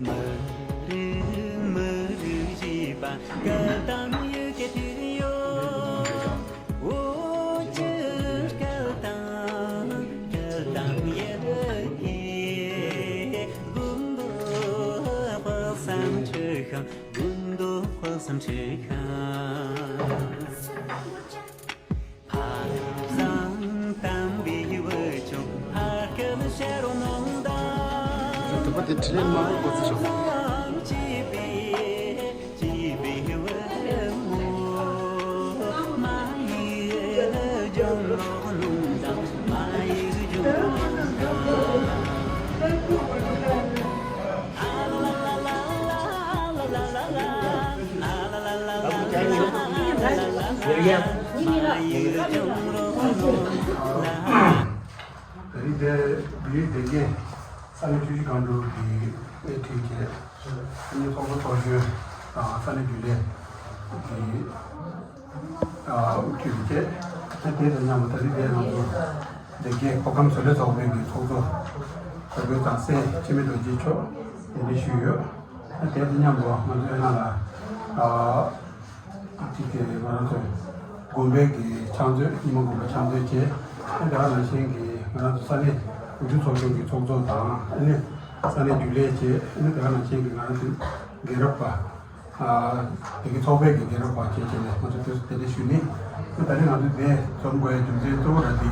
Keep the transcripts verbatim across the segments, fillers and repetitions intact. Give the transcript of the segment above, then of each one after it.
མི་རིགས་མི་རིགས་ཞེས་པ་སྐད་དང་ཡི་གེ་དེ་ཡོད། འོ་ཅི་སྐད་དང་སྐད་དང་ཡི་གེ། དགུ་འདོད་དཔག་བསམ་འཁྲི་ཤིང་། དགུ་འདོད་དཔག་བསམ་འཁྲི་ཤིང་། ཕ་བཟང་དམ་པའི་བུ་ཆུང་ཕ་སྐད་བཤད་རོགས་གནང་དང་། དོགས་པ་དེ་དྲིས་ལན་མ་འགོ་ཚུགས་ཤོག་ད་རིང་འདིར་བོད་ཡིག་སྡེ་དགེ་ས་གནས་ཆུ་བཞི་སྒང་དྲུག་གི་སྣེ་ཁྲིད་བྱས། ས་གནས་ཚོགས་གཙོ་ཚོགས་གཞོན་དང་ས་གནས་རྒྱུན་ལས་ཀྱི་དབུ་ཁྲིད་བྱས། དེ་དང་མཉམ་དུ་ད་རིང་འདིར་ང་ཚོ་སྡེ་དགེ་མདོ་ཁམས་བཟོ་ལས་ཚོགས་པའི་གི་ཚོགས་གཙོ་བདག་པོའི་གཙང་སྲས་འཆི་མེད་རྡོ་རྗེ་མཆོག་གདན་འདྲེན་ཞུས་ཡོད། དེ་དང་མཉམ་དུ་ང་ཚོའི་ནང་ལ་གཅིག་གི་ང་རང་ཚོའི་དགོན་པའི་གི་ཕྱག་མཛོད། རྙིང་མ་དགོན་པའི་ཕྱག་མཛོད་བཅས། ཨ་ནི་དེ་ག་ནང་བཞིན་གི་ང་རང་ཚོ་ས་གནས་འོས་བསྡུ་ཚོགས་ཆུང་གི་ཚོགས་གཙོ་དང་། ཨ་ནི་ས་གནས་རྒྱུན་ལས་བཅས། ཨ་ནི་དེ་ག་ནང་བཞིན་གི་ང་རང་ཚོའི་རྒན་རབས་པ། ཨ་དེ་གི་ཚོགས་པའི་གི་རྒན་རབས་པ་བཅས་བཅས་ནས་ང་ཚོ་དེ་ཚོ་དེ་འདྲ་ཞུས་ནས། ཨ་ད་རིང་ང་ཚོ་འདིར་འཛོམས་དགོས་ཡའི་རྒྱུ་མཚན་གཙོ་བོ་ར་འདི།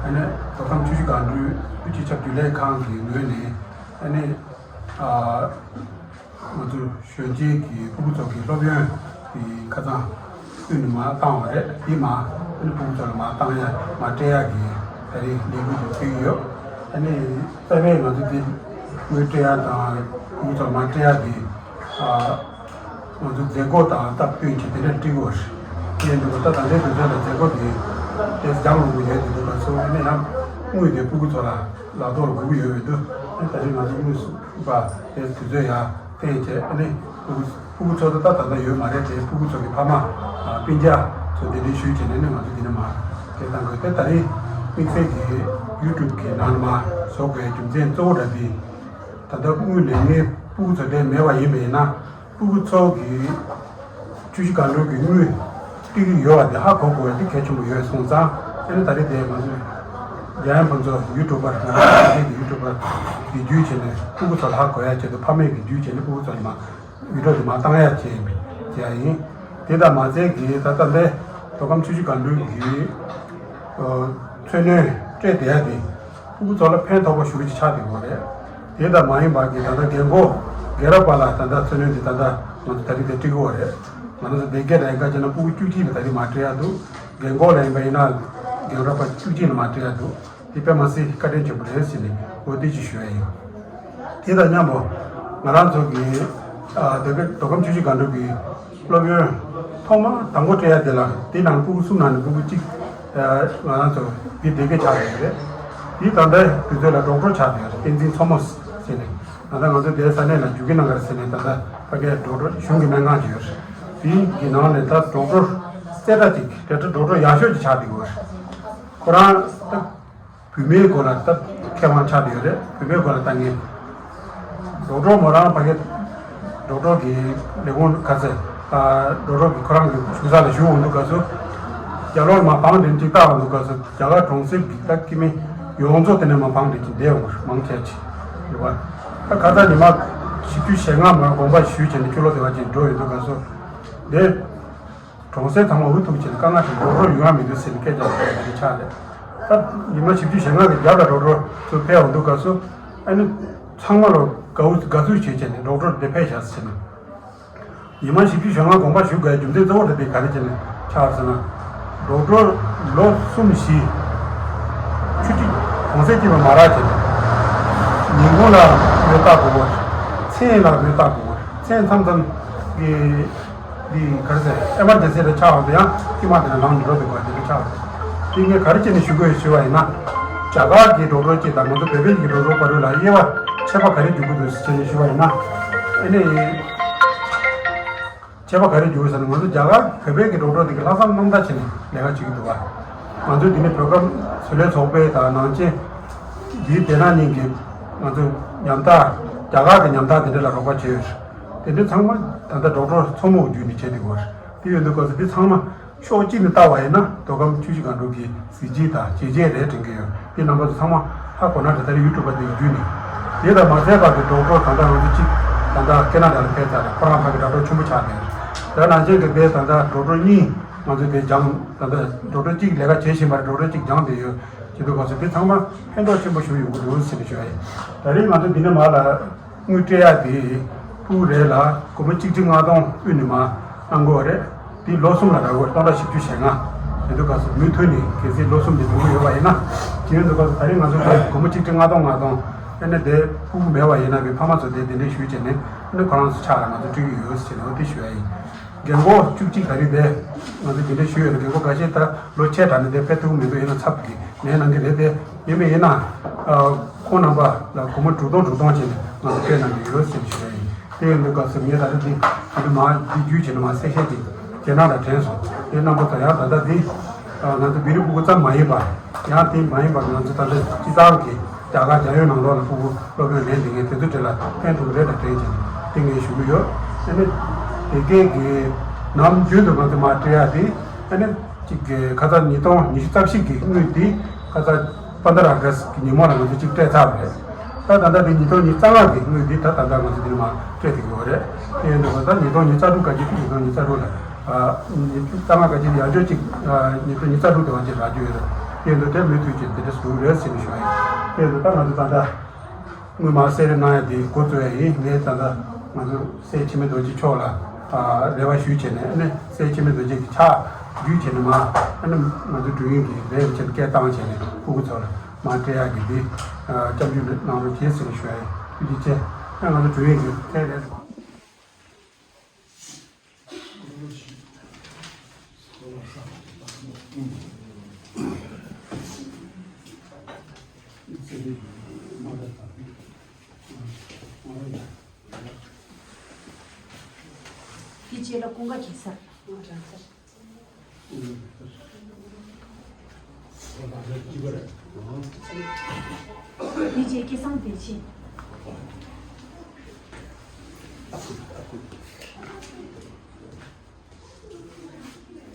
ཨ་ནི་མདོ་ཁམས་ཆུ་བཞི་སྒང་དྲུག་སྤྱི་ཁྱབ་རྒྱུན་ལས་ཁང་གི་ངོས་ནས། ཨ་ནི་ཨ། ང་ཚོ་གཞོན་སྐྱེས་ཀྱི་སྤུ་གུ་ཚོ་གི་སློབ་ཡོན་གྱི་ཁ་ཚང་ཀུན་ནས་མར་བཏང་བ་རེད། དེ་མར་ཨ་ནི་སྤུ་གུ་ཚོ་ལ་མར་བཏང་ཡ་མར་སྤྲད་ཡ་གི་ད་རེས་ལས་འགུལ་ཅིག་སྤེལ་གྱི་ཡོད། ཨ་ནི་རྩ་བའི་ང་ཚོ་འདི་དངུལ་སྤྲད་ཡ་དང་སྤུ་གུ་ཚོ་ལ་མར་སྤྲད་ཡ་གི་ཨ་ང་ཚོ་མཛད་སྒོ་དང་སྟབས་བསྟུན་བྱས་དེ་འདྲ་སྤྲད་ཀྱི་ཡོད་རེད། དེ་འདུག་པ། ད་ད་ལྟའི་དུས་ཚོད་ལ་མཛད་སྒོ་དེ་ཏོག་ཙམ་འགྱངས་ལོང་གི་ཡོད་དེ་འདུག་པ། སོ་ཨ་ནི་ཡང་དངུལ་དེ་སྤུ་གུ་ཚོ་ལ་ལག་ཐོག་ལ་དགོས་ཀྱི་ཡོད་པའི་འདུག་ཨ་ནི་ད་རེས་ང་ཚོ་དངུལ་སུ་པ་དེ་དུས་ཚོད་ཡར་བཏང་བྱས། ཨ་ནི་སྤུ་གུ་སྤུ་གུ་ཚོ་ད་ད་ལྟ་ཡོད་མ་རེད་དེ། སྤུ་གུ་ཚོ་གི་ཕ་མ་དང་སྤུན་ཀྱག་ཚོ་གདན་འདྲེན་ཞུས་བྱས་ནས་ནི་ང་ཚོ་འདི་ནས་མར་སྐད་བཏང་དགོས་ཏེ། ད་རེས་དམིགས་བསལ་གྱི་ཡུ་ཊུབ་གི་ནང་ལ་མར་བཟོ་དགོས་རྒྱུ་མཚན་གཙོ་བོ་འདྲ་འདི། ད་ལྟ་དངུལ་ལེན་མཁན་སྤུ་གུ་ཚོ་དེ་མེད་པ་ཡིན་པ་ཡིན་ན། སྤུ་གུ་ཚོ་གི་ཆུ་བཞི་སྒང་དྲུག་གི་དངུལ་སྤྲད་ཀྱི་ཡོད་པ་དེ་ཧ་གོ་དགོས་པ་དེ་གལ་ཆེན་པོ་ཡོད་སོང་ཙང་། ཨ་ནི་ད་རེས་དེ་ང་ཚོས་རྒྱལ་ཡོངས་ཕུན་ཚོགས་ཡུ་ཊུབ་པར། ང་ཚོ་ཡུ་ཊུབ་པར་གི་བརྒྱུད་བྱས་ནས་སྤུ་གུ་ཚོ་ལ་ཧ་གོ་ཡ་ཆེད་དུ། ཕ་མས་གི་བརྒྱུད་བྱས་ནས་སྤུ་གུ་ཚོ་ལ་མར་བི་ཌིའོ་དེ་མར་བཏང་ཡ་བྱས་ཡིན་པ་བྱས་ཡ་ཡིན། དེ་དང་མ་ཟད་གི་ད་ལྟ་འདི་མདོ་ཁམས་ཆུ་བཞི་སྒང་དྲུག་གི་ཨ་མཚོ་སྣོད་སྤྲད་བསྡད་ཡ་དེ། སྤུ་གུ་ཚོ་ལ་ཕན་ཐོགས་པ་ཞེ་པོ་ཅིག་ཆགས་བསྡད་ཡོད་རེད། དེ་ལྟར་མ་ཡིན་པ་གི་ད་ལྟ་རྒན་གོག་རྒན་རབས་པ་ལ་ད་ལྟ་མཚོ་སྣོད་འདི་ད་ལྟ་ང་ཚོ་ད་རེས་དེ་སྤྲད་ཀྱི་ཡོད་རེད། ང་ཚོ་སྡེ་དགེ་ལ་ཡིན་པ་ཡིན་ན་སྤུ་གུ་བཅུ་གཅིག་ལ་ད་རེས་མར་སྤྲད་ཡ་འདུག་རྒན་གོག་ལ་ཡིན་པ་ཡིན་ན་རྒན་རབས་པ་བཅུ་གཅིག་ལ་མར་སྤྲད་ཡ་འདུག་དེ་དཔེ་མ་སྲིད་བཀའ་དྲིན་ཆེན་པོ་རེད་ཟེར་ནས་འོ་དེ་ཅིག་ཞུ་ཡ་ཡིན། དེ་དང་མཉམ་པོ་ང་རང་ཚོ་གི་ཨ་སྡེ་དགེ་མདོ་ཁམས་ཆུ་བཞི་སྒང་དྲུག་གི་སློབ་ཡོན་ཐོག་མར་དང་པོ་སྤྲད་ཡ་དེ་ལ། དེ་ནང་སྤུ་གུ་གསུམ་ནང་ནས་སྤུ་གུ་གཅིག་ཨ་ང་རང་ཚོ་འདི་སྡེ་དགེ་ཆགས་ཡོད་རེད། དེ་ད་ལྟའི་དུས་ཚོད་ལ་ཌོག་ཊར་ཆགས་ཡོད་རེད། བསྟན་འཛིན་མཚོ་མོ་ཟེར་ནས། ད་ལྟ་ང་ཚོ་དེའི་ས་གནས་ལ་འཇུག་གི་གནང་གར་ཟེར་ནས་ད་ལྟ་ཕ་གིའི་ཌོག་ཊར་གཞུང་གི་སྨན་ཁང་ཅིག་ཡོད་རེད། དེའི་གི་ནང་ནས་ད་ཌོག་ཊར་གསལ་དྲགས་ཅིག་དེ་ལྟར་ཌོག་ཊར་ཡག་ཤོས་ཅིག་ཆགས་བསྡད་ཡོད་རེད། ཁོ་རང་ད་བུད་མེད་སྐོར་ལ་ད་མཁས་དབང་ཆགས་བསྡད་ཡོད་རེད། བུད་མེད་སྐོར་ལ་ད་ངས་ཌོག་ཊར་མོ་རང་ཕ་གི་ཌོག་ཊར་གི་ལས་ཁུངས་ག་ཚད་ཨ་ཌོག་ཊར་གི་ཁོ་རང་གི་བཞུགས་ས་ལ་བཞུགས་འོང་དུས་སྐབས་སུ། རྒྱ་ལོར་མར་བང་སྒྲིག་ཅིག་བཏང་འོང་དུས་སྐབས་སུ་རྒྱ་གར་གྲོང་གསེབ་ཀྱི་ད་སྐྱེ་དམན་ཡོངས་རྫོགས་དེ་ནས་མར་བང་སྒྲིག་ཅིག་བསྡད་འོང་མང་ཆེ་ཅིག་རེད་བ། ད་ཁ་སང་ཉི་མ་བཞི་བཅུ་ཞེ་ལྔ་མར་དགོངས་པ་ཞུས་བྱས་ནས་ཕྱི་ལོགས་དེ་བ་ཅིག་འགྲོ་ཡོང་དུས་སྐབས་སུ། འདི། གྲོང་གསེབ་ཚང་མ་འུ་ཐུག་བྱས་ནས་དཀའ་ངལ་དང་ཌོག་ཊར་ཡོང་ཡ་མི་འདུག་ཟེར་ནས་སྐད་ཆ་དེ་ཆགས་རེད། ད་ཉི་མ་བཞི་བཅུ་ཞེ་ལྔ་གི་རྒྱབ་ལ་ཌོག་ཊར་ཚོ་ཕེབས་འོང་དུས་སྐབས་སུ། ཨ་ནི་ཚང་མ་ལ་དགའ་བོ་དགའ་བསུ་བྱས་བྱས་ནས་ཌོག་ཊར་འདི་ཕེབས་བཞག་ཟེར་ནས། ཉི་མ་བཞི་བཅུ་ཞེ་ལྔ་དགོངས་པ་ཞུ་དགོས་རྒྱུ་མཚན་གཙོ་བོ་དེ་དེ་ག་རེ་བྱས་ནས་ཆགས་ཟེར་ན། ཌོག་ཊར་ལོ་གསུམ་བཞི་ཆུ་ཚོད་གྲོང་གསེབ་སྐྱིད་པ་མ་རག་བྱས་ནས། ཉིན་གུང་ལ་མེ་བཏགས་དགོས་པ། མཚན་ལ་མེ་བཏགས་དགོས་པ། མཚན་མཚམས་མཚམས་ཀྱི། འདི་ག་རེ་ཟེར། ཨེ་མར་ཇེན་སི་ལ་ཆགས་འོང་དུས་ཡང་དཀྱིལ་མ་དེ་ནས་ལངས་ནས་འགྲོ་འདུག་ག་དེ་འདྲ་ཆགས་འོང་། དེ་ངས་ག་རེ་བྱས་ནས་ཞུ་དགོས་ཞུ་བ་ཡིན་ན། རྒྱ་གར་གྱི་ཌོག་ཊར་གཅིག་དང་ང་ཚོ་བོད་པའི་གི་ཌོག་ཊར་བར་ལ་དབྱེ་བ་ཕྱེ་བ་ག་རེ་འཇུག་གི་འདུག་ཟེར་ནས་ཞུ་བ་ཡིན་ན། ཨ་ནི། ཁྱད་པར་ག་རེ་འཇུག་ཟེར་ན། ང་ཚོ་རྒྱ་གར་བོད་པའི་གི་ཌོག་ཊར་དེ་གི་ལྷག་བསམ་རྣམ་དག་བྱས་ནས་ལས་ཀ་བྱེད་ཀྱི་འདུག་ག་ང་ཚོ་འདི་ནས་བོད་ཁམས་བཟོ་ལས་ཚོགས་པའི་དང་ནང་ཆེན་འདིའི་སྡེ་ནང་གཉིས་ཀྱི་ང་ཚོ་ཉམ་ཐག་ རྒྱ་གར་གྱི་ཉམ་ཐག་དེ་འདྲ་ལ་རོགས་པ་བྱས་ཡོད་རེད། དེ་འདྲ་ཚང་མ་ད་ལྟ་ཌོག་ཊར་མཚོ་མོ་བརྒྱུད་ནས་བྱས་བསྡད་ཡོད་རེད། དེ་ཡོད་དུས་སྐབས་སུ་འདི་ཚང་མ་ཕྱོགས་གཅིག་ནས་བལྟ་བ་ཡིན་ན་མདོ་ཁམས་ཆུ་བཞི་སྒང་དྲུག་གི་གཟི་བརྗིད་དང་བྱས་རྗེས་རེད་དྲན་གྱི་ཡོད། དེ་རྣམ་པ་ཚོ་ཚང་མ་ཧ་གོ་ན་འདྲ། ད་རེས་ཡུ་ཊུབ་པ་དེ་བརྒྱུད་ནས། དེ་དང་མ་ཟད་པར་དུ་ཌོག་ཊར་ད་ལྟ་ང་ཚོ་གཅིག་ད་ལྟ་ཁེ་ན་ཌ་ལ་ཕེབས་ཚར་རེད། ཁོ་རང་ཕ་གི་དྲ་གྲོགས་ཆེན་པོ་ཆགས་བསྡད་རེད། དེ་ནང་བཞིན་གྱི་དེ་ད་ལྟ་ཌོག་ཊར་གཉིས་ང་ཚོ་དེ་སྦྱངས། ད་ལྟ་ཌོག་ཊར་གཅིག་ལས་ཀ་བྱེད་བཞིན་པ་རེད། ཌོག་ཊར་གཅིག་སྦྱངས་བསྡད་ཡོད། བྱེད་དུས་སྐབས་སུ་དེ་ཚང་མ་ཕན་ཐོགས་ཆེན་པོ་ཞིག་ཡོང་གི་འདུག་ཟེར་ནས་ཞུ་ཡ་ཡིན། ད་རེས་ང་ཚོ་འདི་ནས་མར་ལ་དངུལ་སྤྲད་ཡ་དེ་ཕྲུ་གུ་རེ་ལ་སྒོར་མོ་གཅིག་ཁྲི་ལྔ་སྟོང་དབུས་ནས་མར་གནང་དགོས་པ་རེད། དེ་ལོ་གསུམ་ལ་རག་གི་རེད། སྟོང་ཕྲག་བཞི་བཅུ་ཞེ་ལྔ། དེ་དུས་སྐབས་སུ་མུ་མཐུད་ནས་གལ་སྲིད་ལོ་གསུམ་དེ་འགྲོ་གི་ཡོད་པ་ཡིན་ན། དེ་ཡིན་དུས་སྐབས་སུ་ད་རེས་ང་ཚོ་དེ་སྒོར་མོ་གཅིག་ཁྲི་ལྔ་སྟོང་ལྔ་སྟོང་ཨ་ནི་དེ་ཕྲུ་གུ་མེད་པ་ཡིན་ན་གི་ཕ་མ་ཚོ་དེ་དེ་འདྲས་ཞུས་བྱས་ནས་ཨ་ནི་ཁོ་རང་ཚོ་ཕྱག་ལ་ང་ཚོ་སྤྲོད་ཀྱི་ཡོད་ཟེར་ནས་འོ་དེ་ཞུ་ཡ་ཡིན། རྒན་གོག་བཅུ་གཅིག་ད་རེས་དེ་ང་ཚོ་དེ་འདྲ་ཞུས་ཡོད་རེད། རྒན་གོག་འགའ་ཤས་ད་ལོ་ཆེ་དྲགས་ནས་དེ་ཕེབས་ཐུབ་ཀྱི་མི་འདུག་ཡིན་ན་ཚབ་ཀྱི་ལན་གནང་གི་རེད། དེ་ཡིན་མིན་ཡིན་ན་ཁོང་རྣམ་པ་ལ་སྒོར་མོ་དྲུག་སྟོང་དྲུག་སྟོང་བྱས་ནས་ང་ཚོ་སྤྲད་གནང་གི་ཡོད་ཟེར་ཞུ་ཡ་ཡིན། དེ་ཡིན་དུས་སྐབས་སུ་ངས་ད་ལྟ་འདི་ད་ལྟ་མ་འདི་བརྒྱུད་བྱས་ནས་མ་གསལ་བཤད་ཅིག་རྒྱལ་ནང་ལ་དྲན་སོང་། དེ་རྣམ་པ་ཚོ་ཡང་ད་ལྟ་འདི་ང་ཚོ་བེ་རི་ཕྲུ་གུ་ཙམ་མ་ཡིན་པ་ཡང་དེ་མ་ཡིན་པར་ང་ཚོ་ད་ལྟ་སྤྱི་བཏང་གི་རྒྱ་གར་རྒྱལ་ཡོངས་ནང་ལོགས་ལ་ཕྲུ་གུ་སློབ་ཡོན་ལེན་བསྡད་མཁན་དེ་ཚོ་གྲས་ལ་ཕན་ཐོགས་ཀྱི་རེད་ད་དྲན་ཅིང་དེ་ངས་ཞུ་གི་ཡོད། ཨ་ནི་དེ་གས་ཀྱི་ནམ་རྒྱུན་དུ་ང་ཚོ་མར་སྤྲད་ཡ་དེ་ཨ་ནི་གཅིག་གི་ཁ་ཚ་ཉིས་སྟོང་ཉི་ཤུ་རྩ་བཞི་གི་དངུལ་དེ་ཁ་ཚ་པ་ད་ར་ག་སི་གི་ཉིན་མོ་ལ་ང་ཚོ་གཅིག་སྤྲད་ཚར་བ་རེད། ད་ད་ལྟ་དེ་ཉིས་སྟོང་ཉི་ཤུ་རྩ་ལྔ་གི་དངུལ་དེ་ད་ད་ལྟ་ང་ཚོ་དེ་ནས་མར་སྤྲད་བསྡད་ཀྱི་ཡོད་རེད། དེ་ཡིན་དུས་ད་ལྟ་ཉིས་སྟོང་ཉི་ཤུ་རྩ་དྲུག་ག་གི་ཉིས་སྟོང་ཉི་ཤུ་རྩ་དྲུག་ལ། ཉི་ཤུ་རྩ་ལྔ་ག་ཅིག་ཡར་ཞོ་ཅིག་ཉི་ཤུ་ཉི་ཤུ་རྩ་དྲུག་དེ་བ་ཅིག་རག་རྒྱུ་ཡོད་རེད། དེ་ཡིན་དུས་དེ་མུ་མཐུད་ཀྱི་དེ་འདྲ་ཞུ་གི་རེད་ཟེར་ནས་ཞུ་བ་ཡིན། དེ་ཡིན་དུས་ད་ང་ཚོ་ད་ལྟ་དངུལ་མར་གསོལ་རས་གནང་ཡ་དེ་འགོ་བཙུགས་ཡ་ཡིན། ངས་ད་ལྟ་ང་ཚོ་སྲས་འཆི་མེད་རྡོ་རྗེ་མཆོག་ལ་རེ་བ་ཞུས་བྱས་ནས་ཨ་ནི་སྲས་འཆི་མེད་རྡོ་རྗེ་གི་ཕྱག་བརྒྱུད་བྱས་ནས་མར་ཨ་ནི་ང་ཚོ་དྲུང་ཡིག་གི་རེ་བ་བྱས་ནས་སྐད་བཏང་བྱས་ནས་ཕྲུ་གུ་ཚོ་ལ་མར་སྤྲད་ཡ་གི་དེ་སྐྱབས་འཇུག་གནང་རོགས་བྱེད་ཟེར་ནས་ཞུ་བ་ཡིན། ཐུགས་རྗེ་ཆེ། ཨ་ང་ཚོ་དྲུང་ཡིག་གི་ཚད་རེད། དེ་རྗེས་ལ་ཀུན་དགའ་གེ་སར། དེ་རྗེས་སྐལ་བཟང་བདེ་ཆེན།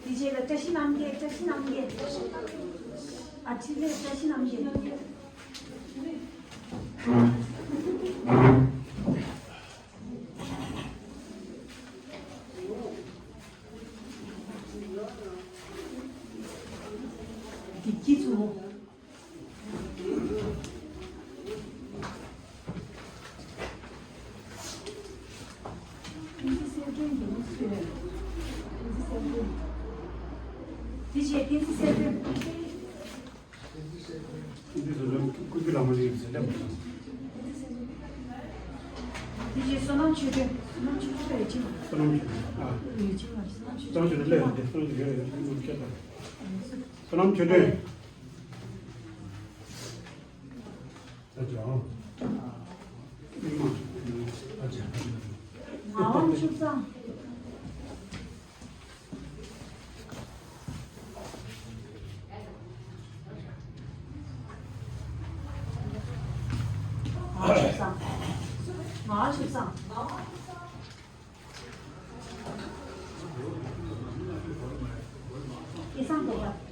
དེ་རྗེས་ལ་བཀྲ་ཤིས་རྣམ་རྒྱལ། བཀྲ་ཤིས་རྣམ་རྒྱལ། ཨ་འཕྲིན་ལས་བཀྲ་ཤིས་རྣམ་རྒྱལ། བདེ་སྐྱིད་མཚོ་མོ། བསྟན་འཛིན་གསལ་སྒྲོན་ཡིན་ཟེར། བསྟན་འཛིན་གསལ་སྒྲོན། དེ་རྗེས་བསྟན་འཛིན་གསལ་སྒྲོན། བསྟན་འཛིན་གསལ་སྒྲོན་ཀུན་གྱི་བླ་མ་ཡིན་ཟེར་ལབ་མ་སོང་། དེ་རྗེས་བསོད་ནམས་ཆོས་སྒྲོན། བསོད་ནམས་ཆོས་སྒྲོན་ལ་ཡིད་ཆེས་མ། བསོད་ནམས་ཆོས་སྒྲོན། ཨ། ཡིད་ཆེས་མ། བསོད་ནམས་ཆོས་སྒྲོན། བསོད་ནམས་ཆོས་སྒྲོན་ལ་ཡིད་ཆེས་མ། བསོད་ནམས་ཆོས་སྒྲོན། ངག་དབང་ཆོས་བཟང་། ངག་དབང་ཆོས་བཟང་། ངག་དབང་ཆོས་བཟང་། སྐལ་བཟང་སྒྲོལ་དཀར།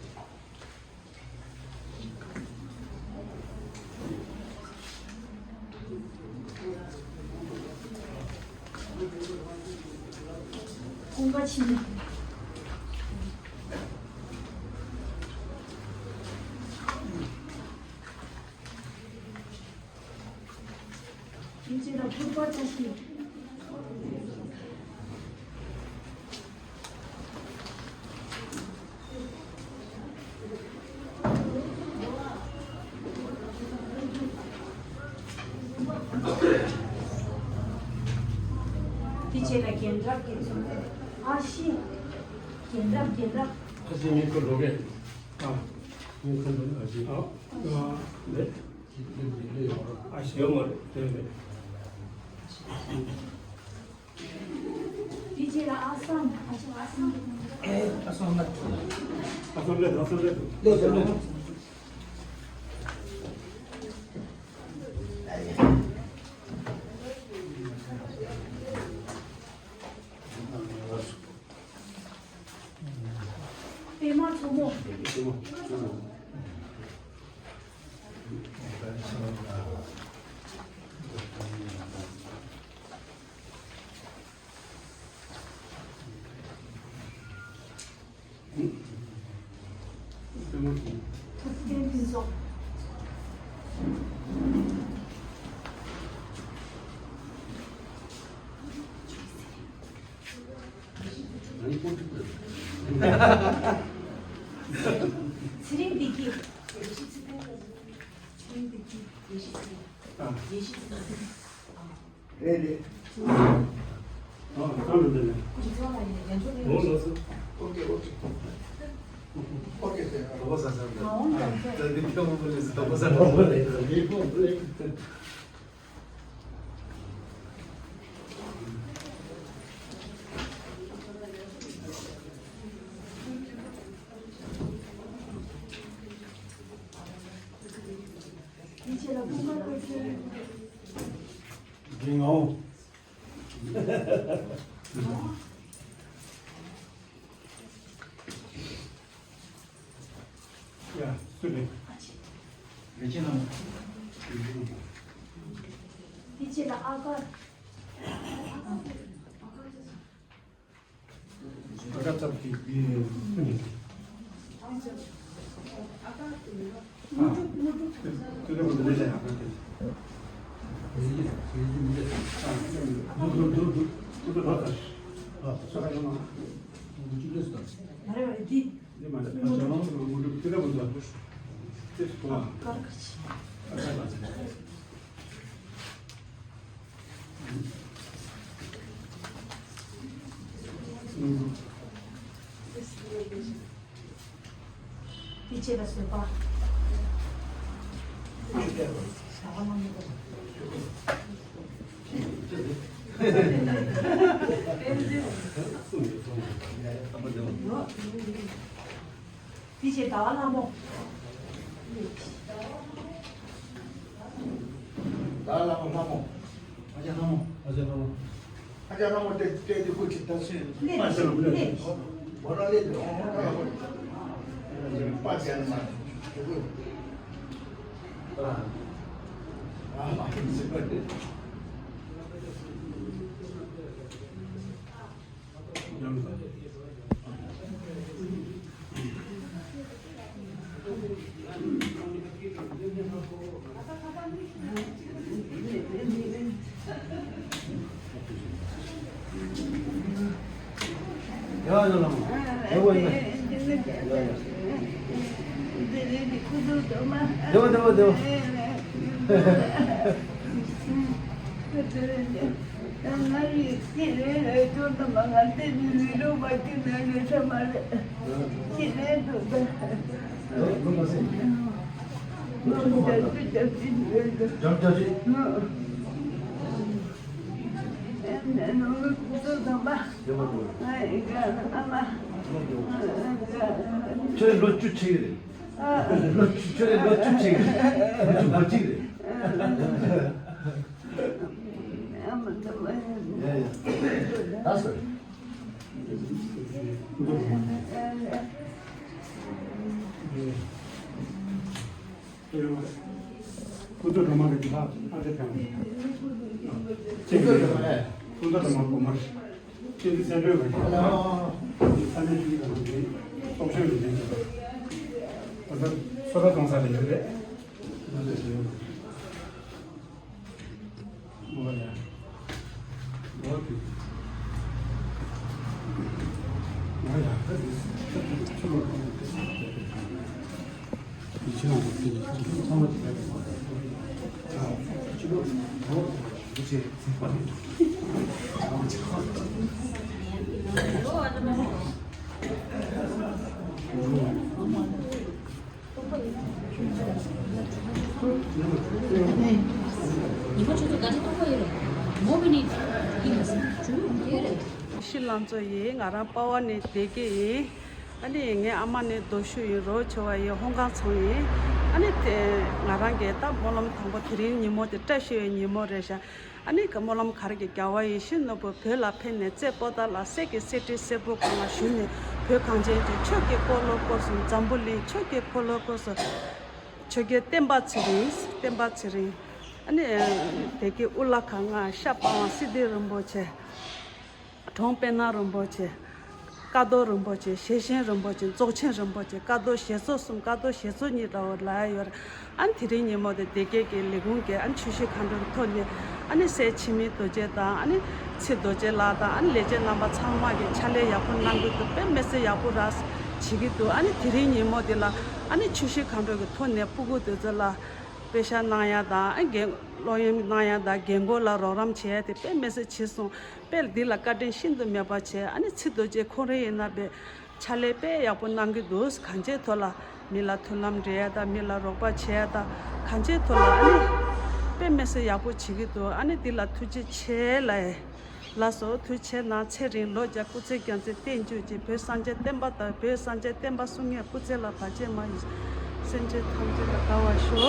ཀུན་དགའ་འཆི་མེད། དེ་རྗེས་ལ་ཕུར་པ་བཀྲ་ཤིས། དེ་རྗེས་ལ་རྒན་རབས་དགེ་ཚུལ། ཨ་ཤི། རྒན་རབས་རྒན་རབས། ཨ་ཤི་ངའི་ཁུ་ལོ་གས། ཨ། ངའི་ཁུ་ལོ་ཨ་ཤི། ཨ། ཨ། ལེ། ཨ་ཤི་ཡོད་མ་རེད། དེ་རེད། དེ་རྗེས་ལ་ཨ་སམ། ཨ་ཤ་ཨ་སམ། ཨེ། ཨ་སམ་ལ། ཨ་སམ་ལ། ཨ་སམ་ལ། ལེ་ལེ་ལེ། མཚོ་མོ། ཐུབ་བསྟན་ཕུན་ཚོགས། ཚེ་རིང་བདེ་སྐྱིད། ཚེ་རིང་བདེ་སྐྱིད། ཡེ་ཤེས་ཚེ་རིང་། ཡེ་ཤེས་ཚེ་རིང་། རེད་རེད། ཨ་ཨ་ལོ་འདི་ནས། ཨོ་ལགས་སོ། ཨོ་ཀེ་ཨོ་ཀེ། ཨོ་ཀེ་ཟེར། ལོ་ས་ས་འདི། ཨ་འདི་ཁྱོད་མོ་ལས་ལོ་ས་ས་འདི། དེ་ཆེ་ལ་ཕུང་པ་ཁོ་ཆེ། འདི་ངའོ། ཡ། སུ་རེད། རེ་ཆེ་ལ། དེ་ཆེ་ལ་ཨ་ཀར། ཨ་ཀར་ཚབ་ཀྱི་ཡིན། དེ་བྱས་པ་བཟོད་པ། དེ་བྱས་ཟླ་བ་ལྷ་མོ། ཟླ་བ་ལྷ་མོ་ལྷ་མོ། ཨ་ཅག་ལྷ་མོ། ཨ་ཅག་ལྷ་མོ། ཨ་ཅག་ལྷ་མོ་སྟེ་སྟེ་དེ་ཁུ་ཅིག་ད་སུས། ལེ་ལེ་ལེ། བོ་ར་ལེ་ལེ་ཨོ་ཨོ་ཨོ། པ་ཅན་མ། ཨ་མ་ཟེར་བ་དེ། ཡ་ཡ་ལ་མ། ཡ་ཡ་ལ་མ། ཡ་ཡ། ཡ་ཡ། ཡ་ཡ། ཁྱོད་ལོ་བཅུ་ཆེ་གི་རེད། ལོ་བཅུ་ཁྱོད་ལོ་བཅུ་ཆེ་གི་རེད། ལོ་བཅུ་གོ་གཅིག་རེད། ཡ་ཡ། ད་སོ། ཀུན་ཏུ་སྒྲོལ་མ་གི་ཨ་ཅེ་ཐང་། ཀུན་ཏུ་སྒྲོལ་མ་ཀུན་ཏུ་སྒྲོལ་མ་གོང་མ། ཀུན་ཏུ་སེམས་དཔའི་བར་ཆད། ས་གནས་ཀྱི་དང་དེ་སྟོབས་ཤུགས་ལས་ལྡན་གྱི། ད་ལྟ་སོ་ལྟ་གཏོང་ས་ལ་ཡོད་རེད། ཤི་ལང་ཚོ་ཡིན། ང་རང་པ་ཝ་ནས་བསྡད་ཀྱི་ཡིན། ཨ་ནི་ངའི་ཨ་མ་ནི་རྡོ་ཤུ་ཡིན། རོ་ཆེ་བ་ཡིན། ཧོང་ཀང་ཚང་ཡིན། ཨ་ནི་དེ་ང་རང་གི་ད་སྨོན་ལམ་དང་པོ་དེ་རིང་ཉིན་མོ་དེ་བཀྲ་ཤིས་པའི་ཉིན་མོ་རེད་ཤག་ཨ་ནི་ཀ་སྨོན་ལམ་ག་རེ་གི་རྒྱལ་བ་ཡིད་བཞིན་ནོར་བུ་བོད་ལ་ཕེབས་ནས་རྩེ་པོ་ཏཱ་ལ་གསེར་གྱི་གསེར་ཁྲི་སེར་པོ་གང་ལ་བཞུགས་ནས་བོད་གངས་ཅན་གྱི་ཆོས་ཀྱི་འཁོར་ལོ་བསྐོར་སོང་། འཛམ་བུ་གླིང་ཆོས་ཀྱི་འཁོར་ལོ་བསྐོར་སོང་། ཆོས་རྒྱལ་བསྟན་པ་ཚེ་རིང་། བསྟན་པ་ཚེ་རིང་། ཨ་ནི་དེ་གི་དབུ་བླ་གང་ང་ཤ་པ་ཝང་སིདྡྷི་རིན་པོ་ཆེ། གྲོང་དཔེར་ན་རིན་པོ་ཆེ། ཀ་རྡོར་རིན་པོ་ཆེ། ཞེ་ཆེན་རིན་པོ་ཆེ། རྫོགས་ཆེན་རིན་པོ་ཆེ། ཀ་རྡོར་ཞེ་ཚོགས་གསུམ། ཀ་རྡོར་ཞེ་ཚོགས་གཉིས་འདྲ་བོ་ལ་ཡོད། ཨ་ནི་དེ་རིང་ཉིན་མོ་དེ་སྡེ་དགེ་གི་ལས་ཁུངས་ཀྱི་ཨ་ནི་ཆུ་བཞི་མཁའ་འགྲོའི་ཐོག་ནས་ཨ་ནི་སྲས་འཆི་མེད་རྡོ་རྗེ་དང་ཨ་ནི་ཚེ་རྡོ་རྗེ་ལགས་དང་ཨ་ནི་ལས་བྱེད་རྣམ་པ་ཚང་མ་གི་ཕྱག་ལས་ཡག་པོ་གནང་གི་འདུག་དཔེ་མི་སྲིད་ཡག་པོ་ར་བྱེད་ཀྱི་འདུག་ཨ་ནི་དེ་རིང་ཉིན་མོ་དེ་ལ་ཨ་ནི་ཆུ་བཞི་མཁའ་འགྲོ་གི་ཐོག་ནས་སྤུ་གུ་དེ་ཚོ་ལ་དཔེ་ཤག་གནང་ཡ་དང་ཨ་རྒན་སློབ་གཉེར་གནང་ཡ་དང་རྒན་རྒོན་ལ་རོགས་རམ་བྱས་ཏེ་དཔེ་མི་སྲིད་བྱས་སོང་། དཔེ་འདི་ལ་བཀའ་དྲིན་ཤིན་ཏུ་མེད་པ་བྱས། ཨ་ནི་ཚེ་རྡོ་རྗེ་ཁོང་རང་ཡིན་ན་དཔེ་ཕྱག་ལས་དཔེ་ཡག་པོ་གནང་གི་འདུག་གང་ཅིའི་ཐོག་ལ་མི་ལ་མཐུན་ལམ་འབྲེལ་ཡ་དང་མི་ལ་རོགས་པ་བྱེད་ཡ་དང་གང་ཅིའི་ཐོག་ལ་ཨ་ནི་དཔེ་མི་སྲིད་ཡག་པོ་བྱེད་ཀྱི་འདུག་ཨ་ནི་འདི་ལ་ཐུགས་རྗེ་ཆེ་ལ། ལགས་སོ། ཐུགས་རྗེ་ཆེ་གནང་། ཚེ་རིང་ལོ་བརྒྱ་སྐུ་ཚེ་རྒྱ་མཚོའི་བརྟན་བཞུགས་ཀྱིས་བོད་སངས་རྒྱས་བསྟན་པ་དང་བོད་སངས་རྒྱས་བསྟན་པ་སྲུང་མཁན་སྐུ་ཚེ་ལ་བར་ཆད་མ་ཡོང་། སེམས་ཅན་ཐམས་ཅད་ལ་དགའ་བར་ཤོག